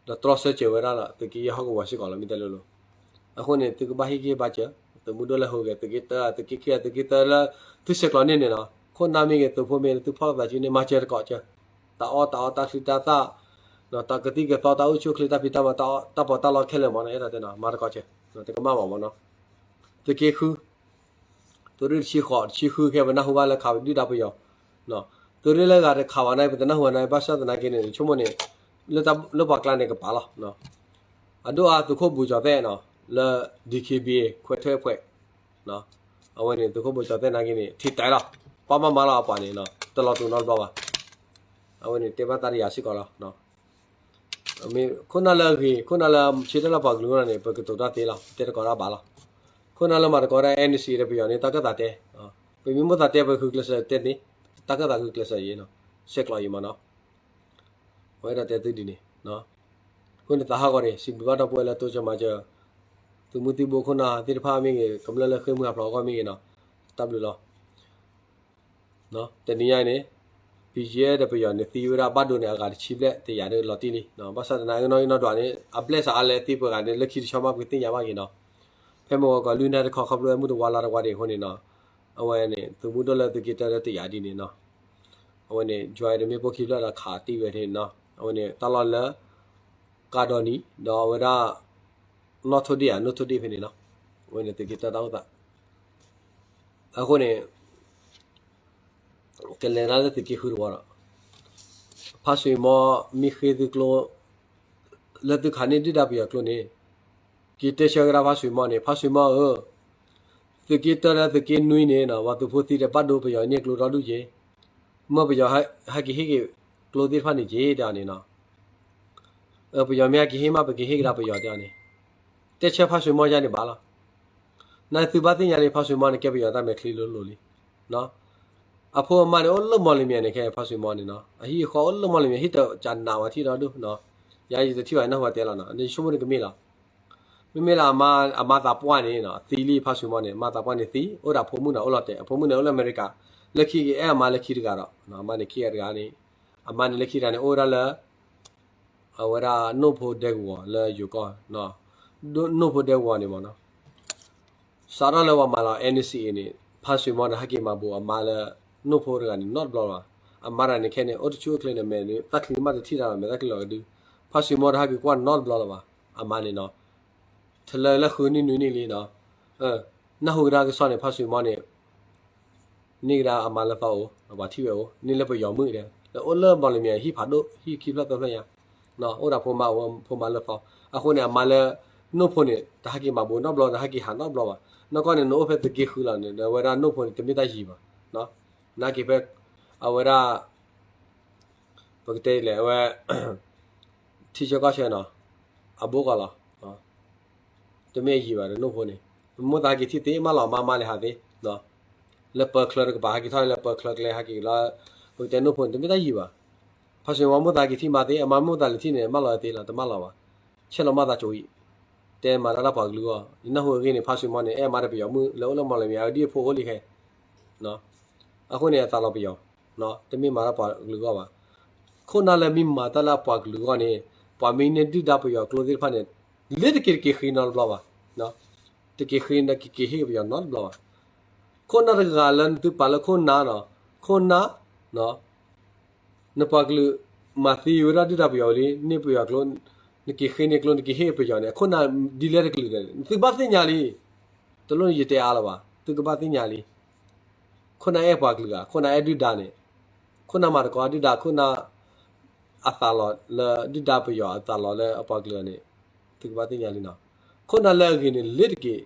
ဒီးတြီဆၢစၢၤဝဲဒၣ်လီၤ သုးက့ယဲၢ်ဟီၣ်ကဝီၤစ့ၢ်ကီးလီၤ မ့ၢ်တဲလိၤလိၤ. အဃိန့ၣ် သုကဘၣ်ဟ့ၣ်ဂံၢ်ဟ့ၣ်ဘါစၢၤ သုးမုၢ်ဒိၣ်လၢဟူးဂဲၤ သုးက့တၢ သုးက့ခံ သုးက့သၢလၢ သုဆဲးကျိးန့ၢ်န့ၣ်နီၤ, ခိၣ်နၢ်မ့ၢ်ဂ့ၤ သုးဖိမ့ၢ်ဂ့ၤ သုဖီၣ်လိာ်သးစုန့ၣ် မၤစၢၤတကိးစၢၤ, တၢ်အီၣ်တၢ်အီတၢ်ချံတၢ်သၣ်, တၢ်ကသံၣ်ကသီတၢ်အိၣ်ဆူၣ်အိၣ်ချ့တၢ်ဖံးတၢ်မၤ တၢ်ပီးတၢ်လီခဲလၢာ်မ့ၢ်နီၤ, အဲၣ်ဒိးတဲနီၤ မၤတကိးစၢၤ, တကမၣ်ဘၣ်မ့ၢ်နီၤ. သုးက့ဃု သုးရ့ၣ်တဆံဃိး တဆံဃုခဲ ပနၢ်ဟူဘၣ်လၢခးဒုၣ်ဒါပယီၤ, သုးရ့ၣ်လၢဂၤတခးဘၣ်န့ၣ် ပတနၢ်ဟူဘၣ်န့ၣ် ဘၣ်ဆၣ်သနာ်က့န့ၣ် ဆိကမိၣ်န့ၣ် လၢပှၤကျါန့ၣ်ကပာ်လီၤ. အဒိၣ်အါသုးခိၣ်ဘူးကၠီၤသဲၣ်နီၤ လၢ ဒီခ့ဘံ ခွဲးထွဲးဖှဲး အဝဲန့ၣ် သုးခိၣ်ဘူးကၠီၤသဲၣ်နာ်က့န့ၣ် ထံၣ်တဲလီၤ ပှၤမၤမၤလီၤအပှၤန့ၣ် တလီၤတူာ်နီတဘျီဘၣ်. အဝဲန့ၣ်တဲဘၣ်တၢ်တယာ်စ့ၢ်ကီးလီၤ. မ့ၢ်ခိၣ်နၢ်လၢအဂ့ၤ ခိၣ်နၢ်လၢဆၢထၢၣ်လၢပှၤကလုာ�ၤန့ၣ် ပကတိၤတၢ်သ့လီၤ ပတဲတကိးတၢ်ဘၣ်လီၤ. ခိၣ်နၢ်လၢမၤတကိးတၢ် NCA ဒီးပယီၤန့ၣ် တၢ်ကၢၣ်သးတဲ, ပမ့ၢ်မိၣ်သးတဲပဃုကျဲးစၢးတဲန့ၣ် တၢ်ကၢၣ်သးဃုကျဲးစၢးယံၤနီၤ ဆဲးကျိးယံၤမ့ၢ်နီၤ. အဝဲဒၣ်တဲသုဒ်န့ၣ် အဃိန့ၣ်သးဟးဂီၤန့ၣ် စံးဘျုးဘၣ်ဒီပုၢ်ဝဲၢ်လၢတိစၢၤမၤစၢၤ သုးမုၢ်သံၣ်ဘိခိၣ်နၢ်သ့ၣ်တဖၣ်မ့ၢ်ဂ့ၤ ကမျၢၢ်လၢဃ့ၢ်မှံဟးဖျိးအဂီၢ်မ့ၢ်ဂ့ၤနီၤ တၢ်ဘျုးလီၤ. တနံၤညါအံၤန့ၣ် BGF ဒီးပယီၤန့ၣ်သံဝဲဒၣ်ဘၣ်ဒိန့ၣ် အဂၤတဆံဘျဲၣ်တယာ်ဒီးလီၤတံၢ်လံ. ဘၣ်ဆၣ်သနာ်က့နီၢ်ဂံၢ်နီၢ်ဒွးန့ၣ် အဘျဲၣ်စးအါလဲၣ်သံပှဲၤဂၤန့ၣ် လၢခံတဆီမးပကသ့ၣ်ညါဘၣ်က့ၤနီၤ. ဖဲမုၢ်ဂီၤကီၤလွံၢ်နၣ်ရံၣ်တခီခီဖျိမုၢ်တဝါလါတဝါဒံးအဃိန့ၣ်နီၤ အဝဲန့ၣ် သုးမုၢ်ဒိၣ်လၢသုးက့တၢဒီးတယာ်ဒ်န့ၣ်နီၤ အဝဲန့ၣ် ယွၤအံၤတမ့ၢ်ပိၢ်ခံဖျၢၣ်ဒီးခးတံၢ်ဝဲန့ၣ်နီၤ အဝဲန့ၣ် တၢ်လီၢ်လၢ ကါဒီနံၤ ဒီးအဝဲဒၣ် နီၢ်ထိၣ်ဒ့ၣ်ဧါ နိၣ်ထိၣ်ဒ့ၣ်ဖဲန့ၣ်နီၤ အဝဲန့ၣ်သုးက့တၢတၢ်အိၣ်သး အဃိန့ၣ် ကလဲၤတၢ်လၢသုးက့ဃုတဝီဒီး ဖါဆွံမီမ့ၢ်ဃ့သုကျိ လၢသုခးန့ၢ်ဒုၣ်ဒါပယီၤကျိန့ၣ် က့ၤတဲဆၢကဒါဖါဆွံမီန့ၣ် ဖါဆွံမီဧၢ သုးက့တၢဒီးသုးက့နွံန့ၣ်နီၤ ပှၤသုးဖိသံဒီးဘၣ်ဒိပယီၤန့ၢ်ကျိဒီဒူၣ်က့ၤ မ့ၢ်ပယီၤဟဲက့ၤဟ့ၣ်က့ၤကျိသ့ၣ်တဖၣ်န့ၣ်က့ၤ တဲအီၤန့ၣ်နီၤ ပယီၤမ့ၢ်ဟဲက့ၤဟ့ၣ်မး ပက့ၤဟ့ၣ်ကဒါပယီၤတဲအီၤန့ၣ် တဲဆၢဖါဆွံမီယါန့ၣ်ဘၣ်လီၤ. နသုဘၣ်သ့ၣ်ညါလံ ဖါဆွံမီန့ၣ် ကဲပယီၤတၢ်မဲာ်ချံလိၤလိၤလံ အဖိအမါန့ၣ် အိၣ်လၢမီလမံၤန့ၣ် ခဲဖါဆွံမီန့ၣ်နီၤ အဟံၣ်အဃီအိၣ်လၢမီလမံၤ ဟံၣ်တကနးဝဲထံၣ်ဒီဒူၣ်နီၤ ယၤယတထံၣ်ဘၣ်နၢ်ဟူတဲလီၤနီၤ နဆိကမိၣ်န့ၣ်ကမ့ၢ်လီၤ မ့မ့ၢ်လၢအမါသးပှၢ်န့ၣ် သံလံဖါဆွံမီန့ၣ် အမါသးပှၢ်န့ၣ်သံ အိၣ်ဒီးဖိမုၣ်န့ၣ်အိၣ်လီၤတဲာ် အဖိမုၣ်န့ၣ်အိၣ်လၢအမဲရကၤ လၢခံကအဲၣ်အမါလၢခံတဂၤဒီး အမါန့ၣ်ခံဂၤတဂၤန့ၣ် အမါန့ၣ်လၢခံတဂၤန့ၣ် အိၣ်ဝဲဒၣ်လၢ အဝဲဒၣ်နိၣ်ဖိဒဲကဝီၤလၢယိၤကီၢ် နိၣ်ဖိဒဲကဝီၤန့ၣ်မ့ၢ်နီၤ စးထီၣ်လၢပှၤမၤလီၤ NCA န့ၣ် ဖါဆွံမီန့ၣ် ဟဲက့ၤမၤဘူးအမါလၢ နိၣ်ဖိတဂၤန့ၣ် နီတဘျီလၢၤဘၣ်. အမါတဂၤန့ၣ်ခဲန့ၣ် အိၣ်တဆူၣ်အိၣ်ချ့န့ၣ် မဲာ်န့ၣ် တၢ်ချံမးတထံၣ်တၢ်လီၤ မဲာ်တၢ်ချံလီၤကဒု ဖါဆွံမီတဟဲက့ၤကွၢ်နီတဘျီလၢၤဘၣ်. အမါန့ၣ်နီၤ ထလၢလၢဃုနံၣ်နွံနံၣ်လံနီၤ နၢ်ဟူကဒါကစီၣ်န့ၣ် ဖါဆွံမီန့ၣ် န့ၢ်ကဒါအမါလၢသီအိၣ် ပှၤထံၣ်ဝဲအိၣ် န့ၢ်လၢပယီၤမုၣ်ဒီး လၢအိၣ်လၢမီလမံၤ ဟံၣ်ဖးဒိၣ် ဟံၣ်ခံဖျၢၣ်သၢဖျၢၣ်ညါ အိၣ်ဒီးဖိမါအိၣ် ဖိမါလၢသီ အဃိန့ၣ် အမါလၢ နိၣ်ဖိန့ၣ် တဟဲက့ၤမၤဘူးနီတဘျီ တဟဲက့ၤဟးနီတဘျီဘၣ်. နီၢ်ကီၢ်န့ၣ် နအိၣ်ဖဲသုးက့ဃုလီၤန့ၣ် ဒီးအဝဲဒၣ်နိၣ်ဖိန့ၣ် တမ့ၢ်တၢ်ယံၤဘၣ်. နာ်က့ၤဖဲ အဝဲဒၣ် ပကတဲလဲၣ် အဝဲ ထံဆၢကီၢ်ဆၢနီၤ အဘိကီၢ်လီၤ. တမ့ၢ်အယံၤဘၣ်ဒီးနိၣ်ဖိန့ၣ် မိၣ်သးဟဲက့ၤထံၣ်သ့ မၢလီၤမါမါလဲၤဟးသ့ လၢပၢၤချၢတကပၤ ဟဲက့ၤထီၣ်လၢပၢၤချၢကျဲ ဟဲက့ၤလီၤ ပကတဲနိၣ်ဖိန့ၣ် တမ့ၢ်တၢ်ယံၤဘၣ်. ဖါဆွံမီမိၣ်သးက့ၤထံၣ်မါသ့ အမါမိၣ်သးလဲၤထံၣ်န့ၣ် မၢလီၤသ့လီၤ တမၢလီၤဘၣ်. ဆဲးလီၤမၢသးကၠိအံၤ တဲမၤတၢ်လၢပှၤကလုာ်အဂီၢ် ယနၢ်ဟူအဂ့ၢ်န့ၣ် ဖါဆွံမီန့ၣ် အဲၣ်မါဒီးပယီၤမုၣ်လၢအိၣ်လၢမီလမံၤ အဒ်အဖိအိၣ်လံခဲ အဃိန့ၣ် အသးလီၤပယီၤ တမ့ၢ်မၤတၢ်ပှၤကလုာ်အဂီၢ်ဘၣ်. ခိၣ်နၢ်လၢမ့ၢ်မၤတၢ်လၢအပှၤကလုာ်အဂီၢ်န့ၣ် ပှၤမ့ၢ်န့ၢ်ဒုၣ်ဒါပယီၤကျိသ့ၣ်တဖၣ်န့ၣ် လၢတက့ၤတက့ၤဃ့နီတဘျီဘၣ်. တက့ၤဃ့နက့ၤက့ၤဟ့ၣ်ပယီၤနီတဘျီဘၣ်. ခိၣ်နၢ်တဂၤလၢနသုပာ်လၢခိၣ်နၢ်နီၤ ခိၣ်နၢ် နပှၤကလုာ်မၤသံဝဲဒၣ်ဒုၣ်ဒါပယီၤလံ န့ၢ်ပယီၤကျိ နက့ၤဃ့န့ၢ်ကျိ နက့ၤဟ့ၣ်ပယီၤန့ၣ် အခိၣ်နၢ်ဒ်လဲၣ်တကလုာ်န့ၣ် သုဘၣ်သ့ၣ်ညါလံ. တလိၣ်န့ၣ်ယတဲအါလၢၤဘၣ် သုကဘၣ်သ့ၣ်ညါလံ. ခိၣ်နၢ်အဲၣ်ပှၤကလုာ်ဧါ ခိၣ်နၢ်အဲၣ်ဒုၣ်ဒါန့ၣ် ခိၣ်နၢ်မၤသကိးဒုၣ်ဒါ ခိၣ်နၢ် အသးလီၤလၢဒုၣ်ဒါပယီၤအသးလီၤလၢအပှၤကလုာ်န့ၣ် သုကဘၣ်သ့ၣ်ညါလံနီၤ. ခိၣ်နၢ်လၢအဂ့ၤန့ၣ် လ့ၤတက့ၢ်.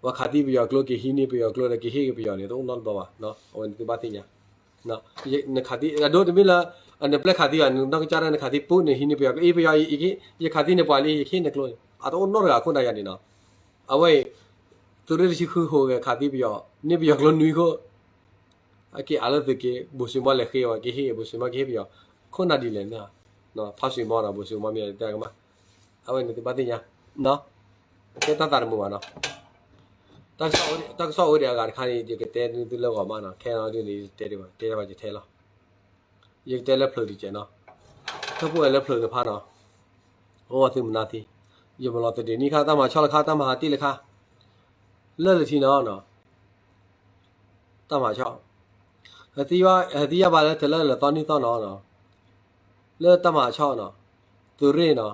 ပှၤခးသံပယီၤကျိ က့ၤဟံးန့ၢ်ပယီၤကျိဒီးက့ၤဟ့ၣ်က့ၤပယီၤန့ၣ် တအိၣ်နီတဘျီဘၣ်. အဝဲန့ၣ်သုဘၣ်သ့ၣ်ညါ. နခးသံ အဒိတမ့ၢ်လၢ နပျဲခးသံဘၣ် နနီၢ်ကစၢ်ဒၣ်နခးသံပူန့ၣ် ဟံးန့ၢ်ပယီၤကျိ အံၤပယီၤအံၤ ယခးသံန့ၣ်ပှၤလံ ယကဟ့ၣ်နကျိန့ၣ် အတအိၣ်နီတဂၤခိၣ်နၢ်ယၤန့ၣ်နီၤ. အဝဲအံၤ သုးရ့ၣ်တဆံဃုဟူးဂဲၤခးသံပယီၤ န့ၢ်ပယီၤကျိနွံခိၣ် အက့ၤအါလၢသုးက့ ဘိၣ်စံးမီလဲၤဃ့ဝဲ က့ၤဟ့ၣ် ဘိၣ်စံးမီက့ၤဟ့ၣ်ပယီၤ ခိၣ်နၢ်ဒ်လဲၣ်န့ၣ် ဖါစွံမီနီၤ ဘိၣ်စံးမီမ့ၢ်တဲကမၣ် အဝဲန့ၣ်သုဘၣ်သ့ၣ်ညါ ကဲတၢ်သးတမုာ်ဘၣ်နီၤ. တၢ်ကစီၣ်အိၣ်ဒံးအဂၤတခါန့ၣ် ယကတဲသုလၢဂီၤမးနီၤ ခဲအံၤဒ်န့ၣ် ယတဲဒံးဘၣ် တဲဒံးဘၣ်ယတဲလီၤ. ယကတဲလၢဖျၢၣ်တကဲးနီၤ ထၢဖှိၣ်ဝဲလၢဖျၢၣ်တဖၣ်နီၤ အိၣ်ဝဲသုမနုၤသ့ ယမၤလီၤတဒ့ၣ်နံၣ်ခါ တၢ်မၤဆီၣ်လၢခါ တၢ်မၤဟးတ့ၢ်လၢခါ လၢလၢထံနီၤ တၢ်မၤဆီၣ် ဟဲသံယါဘၣ်လၢတလၢလၢသီနံၣ်သီနီၤ လၢတၢ်မၤဆီၣ်နီၤ သုးရ့ၣ်နီၤ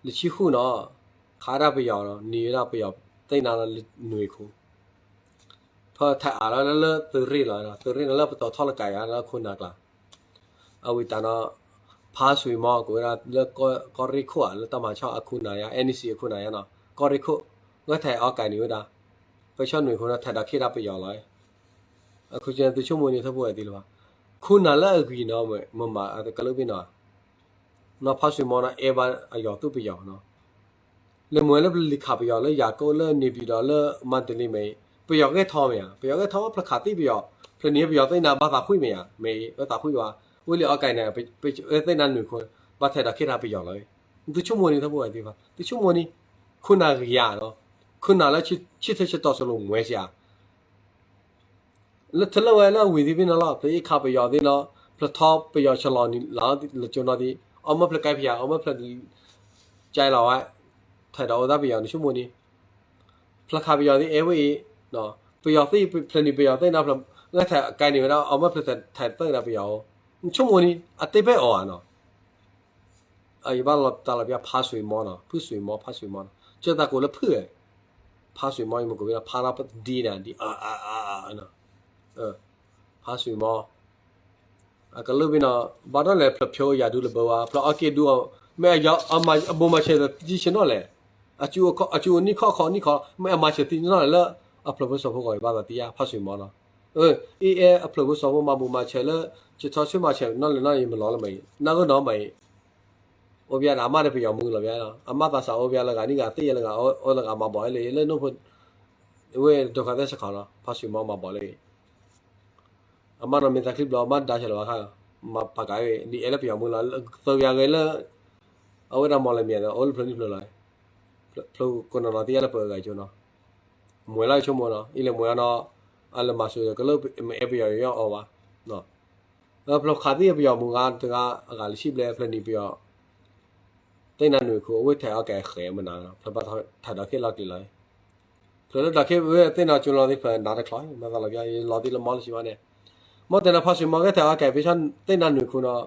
လၢဆံဃုနီၤ ခးဒၣ်ပယီၤနီၤ နံၤဝဲဒၣ်ပယီၤသ့ၣ်နၤလၢနွံခိၣ် ဖဲထဲးအးလီၤလၢသုးရ့ၣ်လီၤ သုးရ့ၣ်နီၤလၢပတီၤထီၣ်လၢကးယါလၢခိၣ်နၢ်ကျါ အဝံၤတၢ်နီၤ ဖါစွံမီကအိၣ်ဝဲဒၣ်လၢကီၢ်ရ့ၣ်ခိၣ်ဧါ လၢတၢ်မၤဆီၣ်အခိၣ်နၢ်ယါ NEC အခိၣ်နၢ်ယါနီၤ ကီၢ်ရ့ၣ်ခိၣ် ဝဲထဲးအီၤကးန့ၢ်ဝဲဒၣ် ပဆီၣ်နွံခိၣ်နီၤ ထဲးဒီးခ့ၣ်ဒၣ်ပယီၤလီၤ. အခိၣ်ကသုဆိကမိၣ်န့ၣ် ထၢဖှိၣ်ဝဲသ့လၢၤဘၣ် ခိၣ်နၢ်လၢအဂ့ၤနီၤ မမၤအကလုာ်ဘ့ၣ်နီၤ နီၤဖါစွံမီနီၤ အဲၣ်ဘၣ်အယီၤသူၣ်ပယီၤနီၤ လဲၤမ့ၢ်လၢပလံၤခးပယီၤလၢယၤကိၣ်လၢန့ၣ်ပၠံၤဒီးလၢမါတလ့မ့ၢ် ပယီၤဂဲၤထီၣ်မ့ၢ်ဧါ ပယီၤဂဲၤထီၣ်ဖျဲးခးသံပယီၤ ဖျဲးနံၤပယီၤသ့ၣ်နၤဘၣ်သးဖှံမ့ၢ်ဧါ မ့ၢ်အသးဖှံဘၣ် ဝံၤလံအီၤကးန့ၣ် သ့ၣ်နၤနွံခိၣ် ဘၣ်ထဲးဒီးခ့ၣ်ဒၣ်ပယီၤလီၤ. သုဆိကမိၣ်န့ၣ် ထၢဖှိၣ်ဝဲသ့ဘၣ် သုဆိကမိၣ်န့ၣ် ခိၣ်နၢ်ဂ့ၤဧါနီၤ ခိၣ်နၢ်လၢဆံထၢဆံတီၤစလိၤမွဲစ့ဧါ လၢထလၢဝဲလၢအဝံၤသ့ၣ်ဖဲနီၤလီၤ ဖျဲးအ့ၣ်ခးပယီၤသ့ၣ်နီၤ ဖျဲးထီပယီၤဆီလီၤလၢကၠိနီၤသ့ၣ် အီၣ်မ့ၢ်ဖျဲးကဲဖံးယါ အီၣ်မ့ၢ်ဖျဲး ကဲလီၤဝဲ ထဲးဒီးအိၣ်သးပယီၤ နဆိကမိၣ်န့ၣ် ဖျဲးခးပယီၤသ့ၣ်အဲၣ်ဝဲအံၤ ပယီၤသ့ၣ် ဖျဲးနံၤပယီၤသ့ၣ်နီၤ ဖျဲးဂဲၤထဲးကဲန့ၢ်ဝဲဒၣ် အီၣ်မ့ၢ်ဖျဲးထဲးသ့ၣ်ဒီးပယီၤ နဆိကမိၣ်န့ၣ် အတ့ပဲအီၤဧါနီၤ ယဘၣ်လီၤတၢ်လီၤပျါဖါစွံမီနီၤ ဖုစွံမီ ဖါစွံမီနီၤ ကၢသးကိးလၢဖုဧါ ဖါစွံမီ ယမ့ၢ်ကိးဝဲဒၣ်ဖါနီၤ ဒ်န့ၣ် ဒ်အါအါအါအါနီၤ ဖါစွံမီ အကလုာ်ဘ့ၣ်နီၤ ဘၣ်ဒီးလဲၤဖျၢၣ်ဖျိယၤဒူလၢဘၢဝါ ဖျၢၣ်အီၣ်က့ဒူအီၤ မ့ၢ်အဘိမၤဆဲးသံဆ့ၣ်နီၤလဲၣ် အစူၣ်အနံၣ်ခီၣ်ခီနံၣ်ခီ မ့ၢ်အမၤဆဲးသံနီၤလဲၣ်လၢ အဖျၢၣ်ဖိစီၤဖိဂီၢ်အံၤဘၣ်သးသံယါ ဖါစွံမီနီၤ အ့အဲ အဖျၢၣ်ဖိစီၤဖိမၤဘူၣ်မၤဆဲးလၢ ကထီဆွ့မၤဆဲးနီၤလဲၣ်နီၤ ယမၤလီၤလၢမ့ၢ် နၢ်ဂီၢ်နီၤမ့ၢ် အိၣ်ဘၣ်ဒီးအမါဒီးပယီၤမုၢ်လီၤဘၣ်နီၤ အမါသးစးအိၣ်ဘၣ်လၢဂၤနံၣ်ဂၤသ့ၣ်ယဲလၢဂၤ အိၣ်လၢဂၤမၤဘီၣ်လၢလၢနိၣ်ဖိ ဝဲဒိးခါသဲစခီနီၤ ဖါစွံမီမၤဘီၣ်လၢ အမါနီၢ်မ့ၢ်သးချံဘျီ မ့ၢ်ဒါဆဲးလီၤဘၣ်ခါ မၤပာ်ကးဝဲ ဒ်အဲၣ်လၢပယီၤမုၢ်လီၤ သၢပယီၤဂ့ၤလၢ အဝဲဒၣ်မီၢ်လမံၤဒီး အိၣ်လၢဖျၢၣ်နံၣ်ဖျၢၣ်လီၤ ဖျၢၣ်ကိးနီၢ်နီၢ်သံယါလၢပှၤဂၤကၠိနီၤ မွဲလီၤဆိကမိၣ်နီၤ အံၤလဲၤမွဲအီၤနီၤ အလဲၤမၤစၢၤကလၢ မ့ၢ်အဲၣ်ပယီၤယီအီၤဘၣ် ဖျၢၣ်ခးသံပယီၤမုၢ်ဂၤတဂၤ အဂၤလၢဆံဘျဲၣ် ဖျဲၣ်နံၤပယီၤ သ့ၣ်နၤနွံခိၣ် အဝဲထဲးအီၣ်ကဲဃဲးမနၤ ဖျၢၣ်ဘၣ်ထဲးဒီးခ့ၣ်လီၤကျံၤလီၤ ဖျၢၣ်လၢဒီးခ့ၣ်ဝဲသ့ၣ်နီၤကၠိလီၤသ့ၣ်ဖျၢၣ်နၤတချီ မၤသးလီၤပျါ ယလီၤသံလၢမီလၢဆံဘၣ်န့ၣ် မ့ၢ်တဲနီၤဖါစွံမီကဲထဲးအီၣ်ကဲ ဖဲဆၣ်သ့ၣ်နၤနွံခိၣ်နီၤ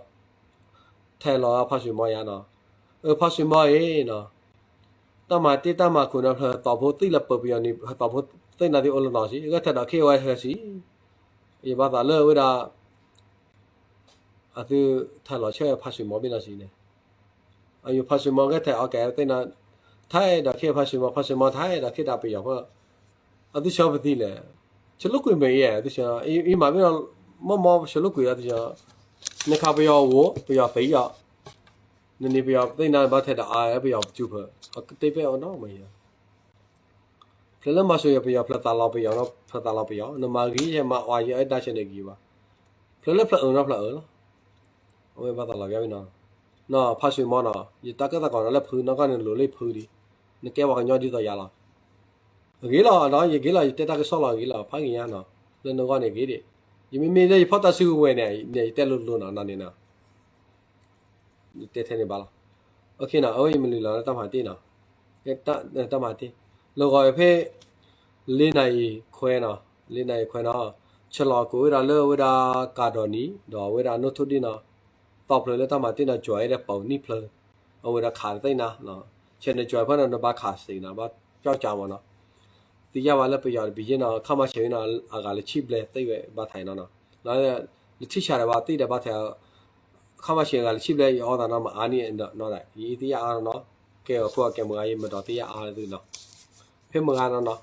ထဲးလီၤဖါစွံမီယါနီၤ အဖါစွံမီအံၤနီၤ တၢ်မၤတ့ၢ်တၢ်မၤခိၣ်နီၤ ဖျၢၣ်ဟဲသီဖိသံလၢပၢၤပယီၤန့ၣ် ဟဲသီဖိသ့ၣ်နၤသ့ၣ်အိၣ်လၢနီၤဆံ အဂဲၢ်ထဲးဒီးခ့ၣ်ဝဲဟဲဆံ ယဘၣ်သးလၢဝဲဒၣ် အသုထဲးလီၤဆၢဖါစွံမီဘ့ၣ်နီၤဆံန့ၣ် အယိၤဖါစွံမီကဲထဲးအီၣ်ကဲသ့ၣ်နၤ ထဲးဒီးခ့ၣ်ဖါစွံမီ ဖါစွံမီထဲးဒီးခ့ၣ်ဒၣ်ပယီၤဖၢ အသုဆၢပသံလဲၣ် ဆၢလိာ်ကွံာ်မ့ၢ်အံၤ သုဆၢ အံၤမၤမ့ၢ်ဒီး မီၢ်မီၢ်ဆၢလိာ်ကွံာ်ဒီးသုဆၢ နခးပယီၤဝိ ပယီၤသံအီၤ နနံၤပယီၤသ့ၣ်နၤဘၣ်ထဲးဒီးအါပယီၤပစူၤဖၢ အကတ့ပဲအီၤနီၤမ့ၢ် ဖျၢၣ်လၢမၤစၢၤယၤပယီၤ ဖျၢၣ်သးလီၤပယီၤနီၤ ဖျၢၣ်သးလီၤပယီၤ နမၤဂ့ၤယဲမၤအီၤယအဲၣ်ဒၣ်ဆဲးန့ၣ်ဂ့ၤဘၣ် ဖျၢၣ်လၢဖျၢၣ်အၢနီၤဖျၢၣ်အၢလီၤ အဝဲဘၣ်သးလီၤပျါဝဲနီၤ နီၤဖါစွံမီနီၤ ယတၢ်ကၢၣ်သးကီးနီၤလၢဖုနီၢ်ကီၢ်န့ၣ်လိၤလၢဖုဒံး နကဲပှၤကညီဒ်သိးယၤလီၤ ဂ့ၤလီၤနီၤ ယဂ့ၤလီၤ ယတဲတၢ်ကစီၣ်လီၤဂ့ၤလီၤ ဖးဂ့ၤညါနီၤ လၢနဂီၢ်န့ၣ်ဂ့ၤဒံး ယမ့မ့ၢ်လၢယဖီၣ်တၢ်စုကဝဲၤန့ၣ် ယတဲလိၤလိၤနီၤ နၤန့ၣ်နီၤ ယတဲထဲန့ၣ်ဘၣ်လီၤ. အဝဲယမၤလံလီၤလၢတၢ်မၤတ့ၢ်နီၤ, တၢ်မၤတ့ၢ်, လၢဂီၤဖဲ လ့နၤအံၤခွဲနီၤ, လ့နၤအံၤခွဲနီၤ, ဆဲးလီၤကိးဝဲဒၣ်လၢဝဲဒၣ်ကၤဒီးနံၤ ဒီးဝဲဒၣ်နိၣ်ထိၣ်ဒ့ၣ်နီၤ, သီဖျၢၣ်လၢတၢ်မၤတ့ၢ်နီၤ ကွဲးဝဲဒၣ်ပိာ်နံၣ်ဖျၢၣ်, အဝဲဒၣ်ခးတသ့ၣ်နၤ, ဆဲးနကွဲးဖဲန့ၣ် နဘၣ်ခးစ့ၢ်နီၤ ဘၣ်ကၠီကၠီမးနီၤ, သံယါဘၣ်လၢပယီၤတဘ့ၣ်ယဲနီၤ ခါမၤဆဲးဝဲနီၤ အဂၤလၢဆံဘျဲၣ်သ့ၣ်ဝဲဘၣ်ထးနီၤနီၤ, လၢထံၣ်ဆါဒီးဘၣ်သံဒီးဘၣ်ထဲး ခီမၤဆၢအဂၤလၢဆံဘျဲၣ် ယအီသးနီၤ မအါနံၣ်နီၤ, ယအံၤသ့ၣ်ညါအါနီၤ, ကဲအီၤခိၣ်အကဲမုၢ်ဂၤ ယမ့ၢ်ဒိးသ့ၣ်ညါအါသုနီၤ, ဖဲမုၢ်ဂၤနီၤနီၤ,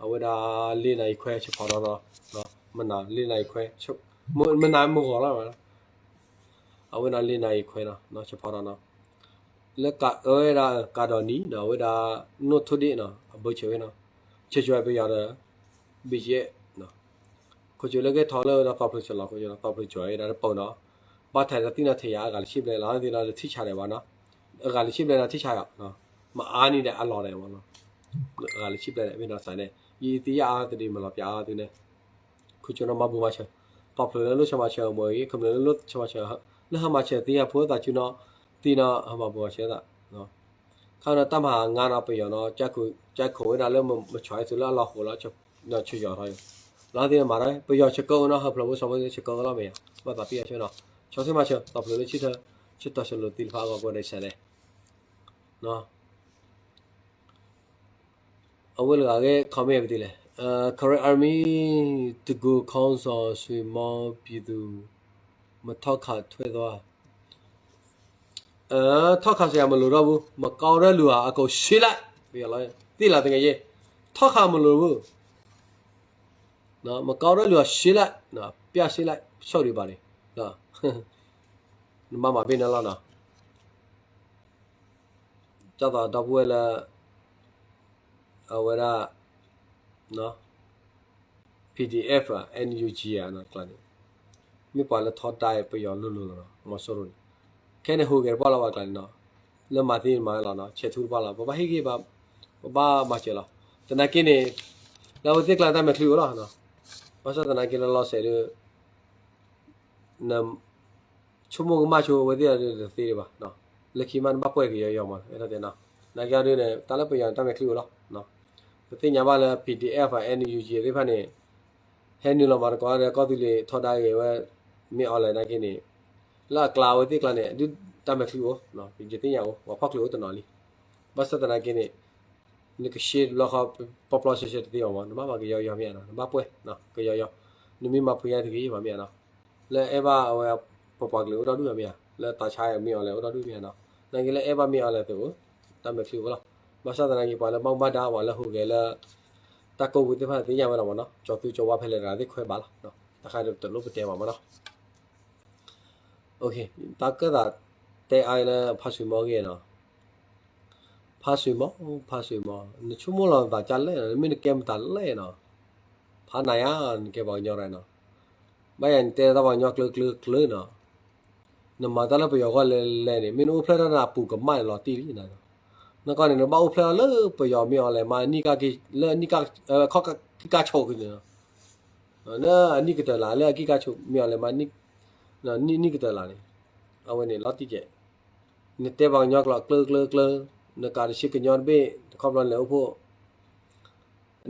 အဝဲဒၣ်လ့နၤယံၤခွဲ ဆၢဖီဒီးနီၤ, မနၤလ့နၤယံၤခွဲ, မနၤမုၢ်ဂီၤလီၤ, အဝဲဒၣ်လ့နၤယံၤခွဲနီၤ ဆၢဖီဒီးနီၤ, လၢအဝဲဒၣ်ကးဒီးနံၤနီၤ အဝဲဒၣ် နိၣ်ထိၣ်ဒ့ၣ်နီၤ အဘၢဆၢဝဲနီၤ, ဆၢကၠီၤပယီၤဒီး ဘံၣ်ယဲၣ် ခိၣ်ကၠိလၢကဲထီၣ်လၢဝဲဒၣ်သီဖျိကၠီၤလီၤ, ခိၣ်ကၠိလီၤသီဖျိကၠီၤဝဲဒၣ်တပိာ်နီၤ, ဘၣ်ထဲးဒီးသံနီၤထဲးယၤ အဂၤလၢဆံဘျဲၣ်လီၤ သ့လီၤလၢထံဆးဒဲးဘၣ်နီၤ, အဂၤလၢဆံဘျဲၣ်နီၤထံဆးယၤ, မအါနံၣ်ဒီးအလီၢ်ဒဲးမနီၤ, အဂၤလၢဆံဘျဲၣ်ဒဲး မ့ၢ်နီၤစးန့ၣ် ယအံၤသ့ၣ်ညါအါသုဒီး မၤလီၤပျၢ်အါသုန့ၣ်, ခိၣ်ကၠိနီၤမၤဘူၣ်မၤဆၢ, သီဖျိလၢလိၣ်ဆၢမၤဆၢအမုၢ်အံၤ ကမျၢၢ်လၢလိၣ်ဆၢမၤဆၢ, လၢဟဲမၤဆၢသ့ၣ်ညါဖိသးစုနီၤ, သ့ၣ်နီၤ ဟဲမၤဘူၣ်မၤဆၢသး ခါဒီးတၢ်မၤဟးငါနီၤ ပယီၤနီၤ, ကၠဲခိးဝဲဒၣ်လၢမုၢ်ဆီးအံၤသုလၢအလီၢ်ဃိးလီၤ, ဆၢယီၤထီၣ်, လီၤသ့ၣ်မၤဒီး ပယီၤဆၢကိးနီၤ ဟၢဖျိးဖိစီဖိဆၢကိးလီၤမ့ၢ်ဧါ, ဘၣ်သးပ့ၢ်အီၤဆၢနီၤ, ဆီဆ့မၤဆၢ သီဖျိလၢဆံထၢ, ဆၢတီၢ်ဆၢလိၤသ့ၣ်တဖၣ်အဂီၢ်ပဝဲဒၣ်စးလဲၣ် အဝဲလၢအဂ့ၢ် comment ပတံၤလဲၣ်, Karen Army တကူ council ဆွေမော်ပြည်သူ မထီၣ်ခးထွဲသွား, ထီၣ်ခးစ့ၢ်မလိၤထီၣ်ဘူး, မကီရၢလူၤအကိးရှ့လၢ, သ့ၣ်လီၤတက့ၢ်ယဲ, ထီၣ်ခးမလိၤဘူး, မကီရၢလူၤအရှ့လၢ, ပျၢ်ရှ့လၢ ဆိၣ်ဒံးဘၣ်န့ၣ်, နဘၣ်မၤဘ့ၣ်န့ၣ်လီၤနီၤ ကၠီသးဒီပုၢ်ဝဲၢ်လၢ အဝဲဒၣ် PDF ဧါ NUG ဧါနီၤ ကျါန့ၣ်, မ့ၢ်ပှၤလၢထီဒါပယီၤလိၤလိၤလီၤနီၤ မီၤစိရိၤန့ၣ်, ခဲန့ၣ်ဟူးဂဲၤတပှၢ်လီၤဘၣ်ကျါန့ၣ်နီၤ, လၢမၤသ့မၤလီၤနီၤ ဆဲးထူတပှၢ်လီၤ ပဘၣ်ဟ့ၣ်ဂံၢ်ဘါ, ပဘၣ်မၤစၢၤလီၤ, သနာ်က့န့ၣ်, လၢအဝဲသ့ၣ်ကျါတၢ်မဲာ်ချံအိၣ်လီၤ, ဘၣ်ဆၣ်သနာ်က့လၢလီၤစဲးဒီး ဆိကမိၣ်ကမၣ်ဆိဝဲသ့ၣ်ဒီးတသ့ဒံးဘၣ်, လၢခံမးနဘၣ်ပှဲၤကယီယီမး အဲၣ်ဒိးတဲနီၤ, သနာ်က့အီၤဒ်န့ၣ် တၢ်လၢပယီၤန့ၣ် တၢ်မဲာ်ချံအိၣ်လီၤ, ပသ့ၣ်ညါဘၣ်လၢ PDF ဧါ NUG သ့ၣ်တဖၣ်န့ၣ်, ဟဲနုာ်လီၤမၤသကိးဒီးကီၢ်သူလ့ၤထီဒါဂ့ၤဝဲ, မ့ၢ်အီၤလဲၣ်သနာ်က့န့ၣ်, လၢအကျါအဝဲသ့ၣ်ကျါန့ၣ် ဒုးတၢ်မဲာ်ချံအိၣ်, ယသ့ၣ်ညါအိၣ် ပှၤဖီၣ်ချၢၣ်အိၣ်တနီၤလံ, ဘၣ်ဆၣ်သနာ်က့န့ၣ် နကရှဲတဘျီဃီ ပျီပျီဆှဲဆှဲတသ့ဘၣ်မး နဘၣ်မၤကယီယီမ့ၢ်ဧါနီၤ နဘၣ်ပှဲၤ, ကယီယီ, နမ့ၢ်မၤဖုညါတဂ့ၤမ့ၢ်ဧါနီၤ, လၢအဲၣ်ဘၣ်အဝဲ ပပှၤကလုာ်အိၣ်ဒီဒူၣ်မ့ၢ်ဧါ, လၢသးဆါမ့ၢ်အီၤလဲၣ်အိၣ်ဒီဒူၣ်မ့ၢ်ဧါနီၤ, သနာ်က့လၢအဲၣ်ဘၣ်မ့ၢ်အီၤလဲၣ်သ့ၣ်အိၣ်, တၢ်မဲာ်ချံအိၣ်လီၤ, ဘၣ်ဆၣ်သနာ်က့ပှၤလၢဘၣ်မူဘၣ်ဒါ ပှၤလၢဟူးဂဲၤလၢ တၢ်ကိၢ်ပူၤသ့ၣ်တဖၣ်န့ၣ် သ့ၣ်ညါဝဲလီၤမးနီၤ, ကၠီၤသူကၠီၤဝါဖဲလဲၣ်တဂၤသ့ၣ်ခွဲးဘၣ်လီၤ, တခါတလိၣ်ပတဲဘၣ်မးနီၤ တၢ်ကဲသးတဲအါလၢဖါစွံမီဂ့ၢ်နီၤ, ဖါစွံမီ, ဖါစွံမီ, နဆိကမိၣ်လီၤနသးကၢ်လဲၣ်နီၤ, နမ့ၢ်နကဲမတၤလဲၣ်နီၤ, ဖးနၤယါ နကဲပှၤကညီရၤနီၤ, ဘၣ်ယၤနတဲတၢ်ပှၤကညီကျၢၤကျၢၤကျၢၤနီၤ, နမၤတၢ်လၢပယီၤဂီၢ်လဲၤလဲၤန့ၣ် မ့ၢ်နအိၣ်ဖျဲၣ်ထီၣ်နပူၤကမၣ်န့ၣ်လီၤတံၢ်လံနီၤ, နကီၢ်န့ၣ် နဘၣ်အိၣ်ဖျဲၣ်ထီၣ်လၢပယီၤမ့ၢ်အီၤလဲၣ်မး နံၣ်ကၢ်, လၢနံၣ်ကၢ်, ခီၣ်ကၢ်ကံၢ်ကၢ်ဆိးက့ၤန့ၣ်နီၤ, လၢအနံၣ်ကတၢၢ်လၢ် လၢအကံၢ်ကၢ်ဆိးမ့ၢ်အီၤလဲၣ်မး နံၣ်ကတၢၢ်လၢ်န့ၣ်, အဝဲန့ၣ်လီၤတံၢ်ကဲး, နတဲပှၤကညီကျိာ်ကျၢၤကျၢၤကျၢၤ, နကးတဆ့ကညီတဘ့ၣ် ခီဖျိလဲၤအိၣ်ဖှိၣ်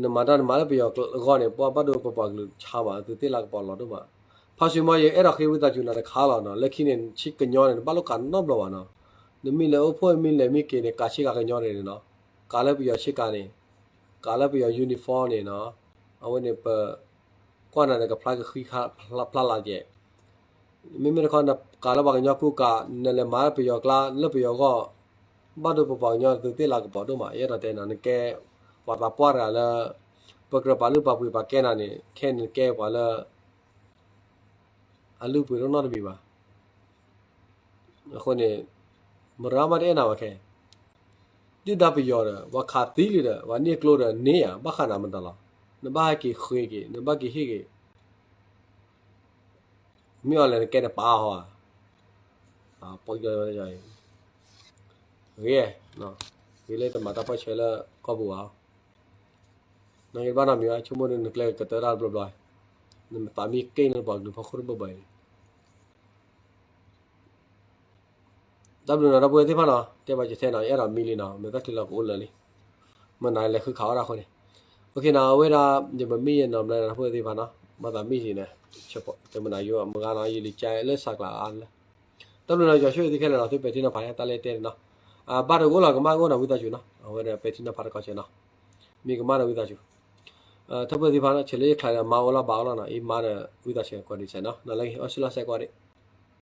နမၤတၢ်နမၤလၢပယီၤအဂီၢ်န့ၣ် ပှၤဘၣ်ဒိပပှၤကလုာ်ဆါမး သုသ့ၣ်လၤကပီၤလီၤဒိၣ်မး, ဖါစွံမီ ယအဲၣ်ဒိးဃ့ဝံသးစူၤနၤတခါလီၤနီၤ, လၢခံန့ၣ် ဆ့ကညီန့ၣ် နဘၣ်လိၣ်ကးနီတဘျီဘၣ်နီၤ, နမ့ၢ်လဲၤအိၣ်ဖှိၣ်မ့ၢ်လဲၤမ့ၢ်က့ၤန့ၣ် ကးဆ့ကၤကညီန့ၣ်နီၤ, ကးလၢပယီၤဆ့ကၤန့ၣ်, ကးလၢပယီၤ uniform န့ၣ်နီၤ, အဝဲန့ၣ်ပ ကွၢ်နၤန့ၣ် ကဖျါကဃံဖျါလၤကဲး, မ့မ့ၢ်တခီ နကးလၢပှၤကညီကူကၤ နလဲၤမၤလၢပယီၤကျါ လၢပယီၤဂီၢ်, ဘၣ်ဒိပပှၤကညီသုသ့ၣ်လၤကပီၤဒိၣ်မး, ယအဲၣ်ဒိးတဲနီၤ နကဲပှၤသးပှၢ်တဂၤလၢ ပကြၢးပာ်လုၢ်ပာ်ပှ့ၤပာ်ကဲနၤန့ၣ် ခဲအံၤနကဲပှၤလၢ အလုၢ်အပှ့ၤတအိၣ်နီတမံၤဘၣ်. အဃိန့ၣ် မရၤမးတအဲၣ်နၤဘၣ်ခဲ, ဒုၣ်ဒါပယီၤဒီး ပှၤခးသံလံဒီး ပှၤန့ၢ်ကျိဒီးန့ၢ်ယၤ ဘၣ်ဃးနၤမတၤလီၤ. နဘၣ်ဟဲက့ၤဃ့က့ၤ နဘၣ်က့ၤဟ့ၣ်က့ၤ မ့ၢ်အီၤလဲၣ်နကဲနပၢ်ဟီဧါ, ပီၢ်ယီၤယီၤအံၤ, ဂ့ၤ, ဂ့ၤလၢတမၤတၢ်ပၢၢ်ဆၢလၢကီၢ်ပူၤဘၣ်, နဂ့ၤတဘၣ်နီတမံၤဘၣ်, ဆိကမိၣ်ဒ်နကျဲကတၢၢ်တၢ်တဘျီဘျီ, နမၤသးမံက့ၢ်န့ၣ်ပှၤကလုာ်ဖီခိၣ်တဘၢဘၢအံၤန့ၣ် တၢ်ဘျုးနီၤ ဒီပုၢ်ဝဲၢ်သ့ၣ်တဖၣ်နီၤ, တဲဘၣ်ကထဲနီၤ, ယအဲၣ်ဒိးမံလံနီၤ, မ့ၢ်တၢ်ချံလီၤကအိၣ်လၢာ်လံ, မ့ၢ်နၤလဲၤဃုခးအီၣ်တၢ်အဃိန့ၣ်, အဝဲဒၣ် ယမ့မံယနီၤ မနုၤဒီပုၢ်ဝဲၢ်သ့ၣ်တဖၣ်နီၤ, ဘၣ်သးမံယံၤန့ၣ်, တမနၤယိမုၢ်ဂၤနီၤ ယလံာ်ကၠဲလၢစးကျးအါလၢ, တၢ်ဘျုးနီၤ ယွၤဆိၣ်ဂ့ၤသုခဲလၢာ်နီၤ, သုပဲာ်ထံနီၤဖး တၢ်လၢတဲန့ၣ်နီၤ, ဘၣ်တကအိၣ်လီၤ ကမၣ်ကအိၣ်နီၤ ဝံသးစူၤနီၤ, အဝဲဒၣ်ပဲာ်ထံနီၤဖးတကီၢ်ဆၢနီၤ, မ့ၢ်ကမၣ်ဒီးဝံသးစူၤ ထၢဖုၣ်သ့ၣ်တဖၣ်နီၤ, ဆဲးလၢယချးဒီးမါအိၣ်လီၤဘၣ်အိၣ်လီၤနီၤ, အံၤမါဒီးဝံသးစူၤကိးဒံးစဲးနီၤ, နလၢဂ့ၤ အီၣ်ဆူၣ်လီၤစဲးကိးဒံး